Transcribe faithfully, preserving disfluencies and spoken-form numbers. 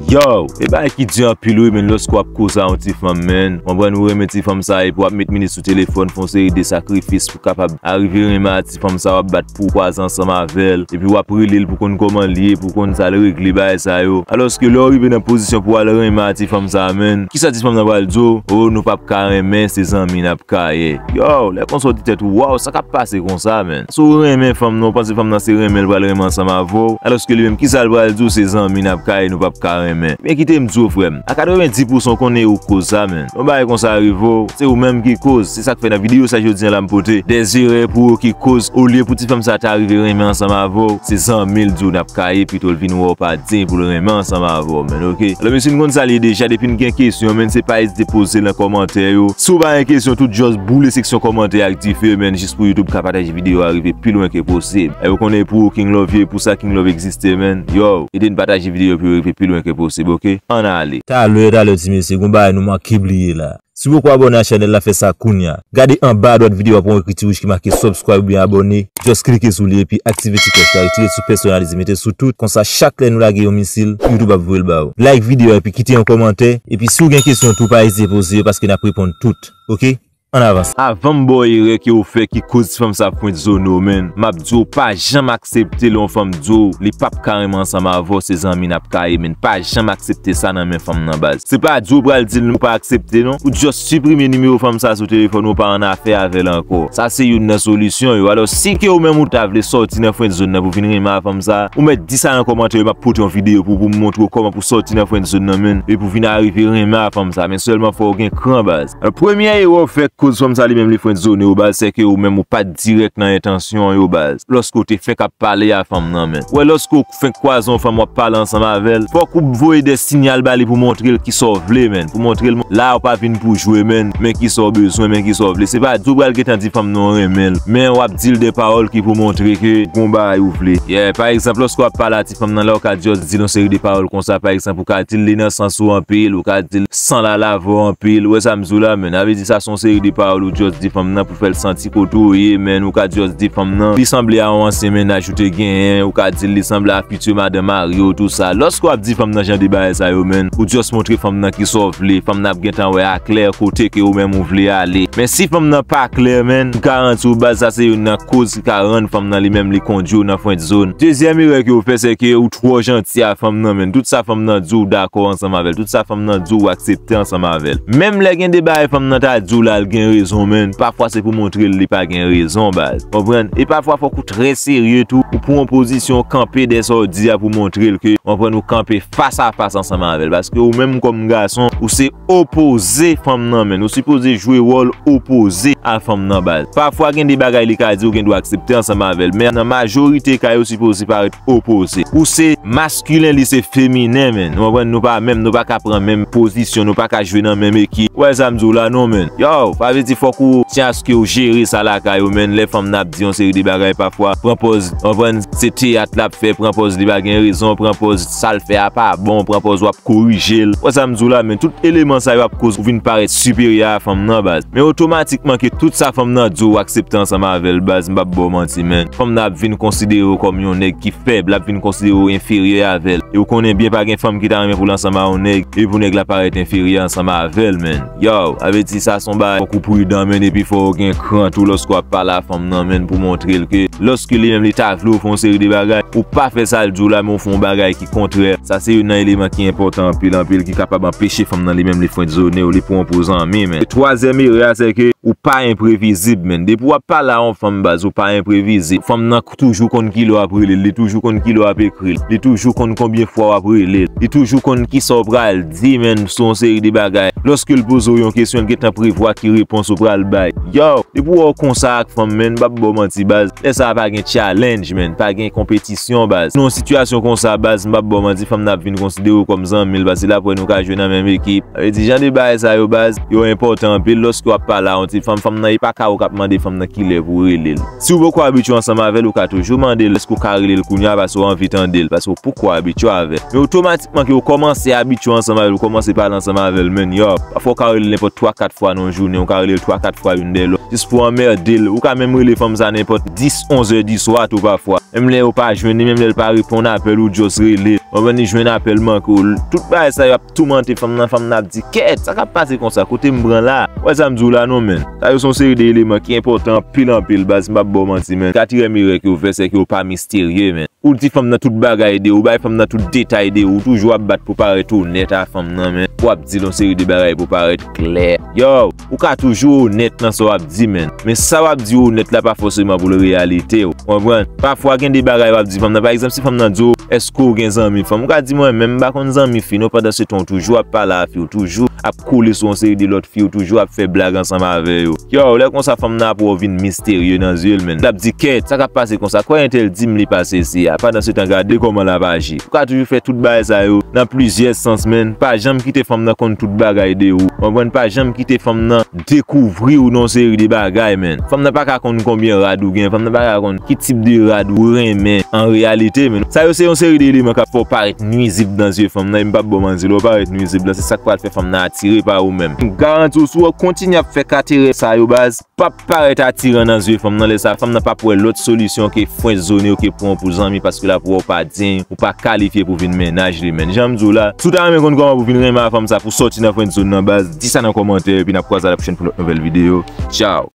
Yo, e bagay ki di anpil wi, men lòske w ap koze a yon ti fanm, men. Konprann ou renmen ti fanm sa, epi w ap met minit sou telefòn, fè yon seri de sakrifis pou kapab arive renmen a ti fanm sa, w ap bat pou w kwaze ansanm avè l, epi w ap rele l pou konn kòman l ye, pou konn sa l regle, bagay sa yo. Alòske lè w rive nan pozisyon pou w al renmen a ti fanm sa, men, kisa ti fanm nan pral di w? O, nou p ap ka renmen, se zanmi n ap ka ye. Yo, lè konsa w di tèt ou, waw, sa k ap pase konsa, men? Si w renmen fanm nan, w panse fanm nan se renmen l pral renmen ansanm avè w, alòske li menm, kisa l pral di w? Se zanmi n ap ka ye, nou p ap ka renmen. Men kite m di w, frè m, a katrevenndis pousan w konnen ou koz sa, men. Yon bagay konsa rive w, se ou menm ki koz. Se sa k fè nan videyo sa jodi a la m pote de erè pou ou ki koz, olye pou ti fanm sa ta rive renmen ansanm avè w, se zanmi l di w n ap ka ye, pito l vin wè w pa diy pou l renmen ansanm avè w, men, oke? Alò, mesye, n konn sa l ye deja, depi n gen kesyon, men, se pa ezite poze l nan kòmantè yo. Si w pa gen kesyon, tout just boule seksyon kòmantè ak dife, men, jis pou YouTube ka pataje videyo a rive pi lwen ke posib. E ou konnen pou ou King Love ye, pou sa King Love egziste, men. Yo, ede n pataje videyo pou yo rive pi lwen ke posib, oke? Ann ale. Talè, talè, ti mesye, gon bagay nou manke bliye la. Si w poko abòne a chanèl la, fè sa kounya. Gade anba adwat videyo a, pran yon ekri ti wouj ki make subscribe oubyen abòne. Just klike sou li epi aktive ti klòch la, retire l sou pèsonalize, mete l sou tout. Konsa, chak lè nou lage yon misil, YouTube ap voye l ba ou. Like videyo a epi kite yon kòmantè. Epi si w gen kesyon tou, pa ezite poze yo paske n ap reponn tout. Oke? Ann avanse. Avan m ba w erè ke w fè ki koz ti fanm sa ap fwentzone w, men, m ap di w pa janm aksepte lè yon fanm di w li p ap ka renmen ansanm avè w, se zanmi n ap ka ye, men. Pa janm aksepte sa nan men fanm nan, baz. Se pa di w pral di l ou pa aksepte, non. Ou just siprime nimewo fanm sa sou telefòn ou, pa annafè avè l ankò. Sa se youn nan solisyon yo. Alò, si ke ou menm ou ta vle sòti nan friendzone nan pou vin renmen a fanm sa, ou mèt di sa nan kòmantè yo, m ap pote yon videyo pou, pou m montre w kòman pou sòti nan friendzone nan, men, e pou vin arive renmen a fanm sa. Men sèlman fò w gen kran, baz. Alò, premye erè w fè koz fanm sa li menm li friendzone w, baz, se ke ou menm ou pa t dirèk nan entansyon yo, baz. Lòske w te fenk ap pale a fanm nan, men. Wè, lòske w fenk kwaze yon fanm w ap pale ansanm avè l, fòk ou voye de sinyal ba li pou montre l kisa w vle, men. Pou montre l, la w pa vin pou jwe, men. Men kisa w bezwen, men kisa w vle. Se pa di w pral gentan di fanm nan w renmen l, men w ap di l de pawòl ki pou montre ke gon bagay ou vle. Yeah, pa egzanp, lòske w ap pale a ti fanm nan la, ou ka just di l yon seri de pawòl konsa, pa egzanp, ou ka di l li nan sans ou anpil, ou ka di l sanl al avè w anpil. Ou wè sa m di w la, men. Sa vle di sa se yon seri de pawòl ou just di fanm nan pou fè l santi kote w ye, men. Ou ka just di fanm nan li sanble a yon ansyen mennaj ou te genyen, ou ka di l li sanble a fiti madanm mari w, tou sa. Lòske w ap di fanm nan jan de bagay sa yo, men, ou just montre fanm nan kisa w vle, fanm nan ap gentan wè aklè kote ke ou menm ou vle ale. Men si fanm nan pa klè, men, m garanti w, baz, sa se youn nan koz ki ka rann fanm nan li menm li kondui w nan friendzone. Dezyèm erè ke w fè, se ke ou twò janti a fanm nan, men. Tout sa fanm nan di w, ou dakò ansanm avè l. Tout sa fanm nan di w, ou aksepte ansanm avè l. Menm lè gen de bagay fanm nan ta di w la, l gen rezon, men, pafwa se pou montre l li pa gen rezon, baz. Konprann? E pafwa fòk ou trè serye tou, ou pran yon pozisyon, kanpe dèyè sa w di a pou montre l ke, konprann, ou kanpe fas a fas ansanm avè l. Paske ou menm kòm gason, ou se opoze fanm nan, men. Ou sipoze jwe wòl opoze a fanm nan, baz. Pafwa gen de bagay li ka di w, ou gen dwa aksepte ansanm avè l, men nan majorite ka yo sipoze parèt opoze. Ou se maskilen, li se feminen, men. Nou konprann, nou pa menm, nou pa ka pran menm pozisyon, nou pa ka jwe nan menm ekip. Ou wè sa m di w la, non, men. Yo, sa vle di fòk ou tyen aske ou jere sa lakay ou, men. Lè fanm nan ap di yon seri de bagay pafwa, pran pòz, konprann, se teyat l ap fè, pran pòz li pa gen rezon, pran pòz sa l fè a pa bon, pran pòz w ap korije l. Ou wè sa m di w la, men, tout eleman sa yo ap koz ou vin parèt siperyè a fanm nan, baz. Men otomatikman ke tout sa fanm nan di w, ou aksepte ansanm avè l, baz, m p ap ba w manti, men. Fanm nan ap vin konsidere w kòm yon nèg ki fèb, l ap vin konsidere w enferyè avè l. E ou konnen byen pa gen fanm ki ta renmen pou l ansanm a yon nèg, e pou nèg la parèt enferyè ansanm avè l, men. Yo, sa vle di sa se yon bagay, fòk ou pridan, men, epi fò w gen kran tou lòske w ap pale a fanm nan, men, pou montre l ke lòske li menm li ta vle w fè yon seri de bagay, ou pa fè sa l di w la, men w fè yon bagay ki kontrè. Sa se youn nan eleman ki enpòtan anpil, anpil, ki kapab anpeche fanm nan li menm li fwendzone w, li pran w pou zanmi, men. Twazyèm erè a, se ke ou pa enprevizib, men. Depi w ap pale a yon fanm, baz, ou pa enprevizib. Fanm nan toujou konn kilè w ap rele l, li toujou konn kilè w ap ekri l, li toujou konn konbyen fwa w ap rele l, li toujou konn kisa w pral di, men, sou yon seri de bagay. Lòske l poze w yon kesyon, l gentan prevwa ki repons ou pral bay. Yo, depi w wè w konsa ak fanm, men, m p ap ba w manti, baz. Lè sa a pa gen challenge, men, pa gen konpetisyon, baz. Nan yon sitiyasyon konsa, baz, m p ap ba w manti, fanm nan ap vin konsidere w kòm zanmi l, paske l ap wè nou ka jwe nan menm ekip. Sa vle di, jan de bagay sa yo, baz, yo enpòtan anpil lòske w ap pale a yon ti fanm, fanm nan, e pa ka ou k ap mande fanm nan kilè pou w rele l. Si w poko abitye ansanm avè l, ou ka toujou mande l èske w ka rele l kounya, paske w anvi tande l, paske w poko abitye avè l. Men otomatikman ke w kòmanse abitye ansanm avè l, ou kòmanse pale ansanm avè l, men, yo, pafwa w ka rele l nenpòt twa, kat fwa nan yon jounen, ou ka rele l twa, kat fwa youn dèyè lòt, jis pou anmède l. Ou ka menm rele fanm sa nenpòt dis, onz è di swa tou pafwa. Menm lè ou pa jwenn li, menm lè l pa reponn apèl ou, just rele. Ou konprann, li jwenn apèl manke w. Tout bagay sa yo ap toumante fanm nan, fanm nan ap di, kèt, sa k ap pase konsa, kote m pran la? Ou wè sa m di w la non, menn. Sa yo se yon seri de eleman ki enpòtan anpil, anpil, baz, m p ap ba w manti, menn. Katriyèm erè ke w fè, se ke w pa misterye, menn. Ou di fanm nan tout bagay de ou, ou bay fanm nan tout detay de ou, ou toujou ap bat pou parèt onèt a fanm nan, menn. Ou ap di l yon seri de bagay pou parèt klè. Yo, ou ka toujou onèt nan sa w ap di, menn. Men sa w ap di onèt la pa fòseman pou l reyalite w. Ou konprann? Pafwa gen de bagay w ap di fanm nan. Pa egzanp, si fanm nan di w, èske w gen zanmi fanm? Ou ka di, mwen menm, m pa konn zanmi fi non, pandan se tan w toujou ap pale a fi, w toujou ap kole sou yon seri de lòt fi, w toujou ap fè blag ansanm avè yo. Yo, lè konsa fanm nan ap wè w vin misterye nan zye l, menn. L ap di, kèt, sa k ap pase konsa? Kwè entèl di m li pase isi a. Pandan se tan, gade kòman l ap aji. Ou ka toujou fè tout bagay sa yo nan plizyè sans, menn. Pa janm kite fanm nan konn tout bagay de ou. Ou konprann? Pa janm kite fanm nan dekouvri w nan yon seri de bagay, menn. Fanm nan pa ka konn konbyen rad ou gen, fanm nan pa ka konn ki tip de rad ou renmen an reyalite, menn. Sa yo se yon seri de eleman k ap fè w parèt nwizib nan zye fanm nan, e m p ap ba w manti, lè w parèt nwizib la, se sa k pral fè fanm nan atire pa ou menm. M garanti w, si w kontinye ap fè kat erè sa yo, baz, p ap parèt atiran nan zye fanm nan. Lè sa, fanm nan p ap wè lòt solisyon ke fwenzone w, ke pran w pou zanmi, paske l ap wè w pa deny, ou pa kalifye pou vin mennaj li, menn. Jan m di w la, si w ta renmen konn kòman pou vin renmen a fanm sa, pou sòti nan friendzone nan, baz, di sa nan kòmantè, epi n ap kwaze a la pwochèn pou lòt nouvèl videyo. Tchao.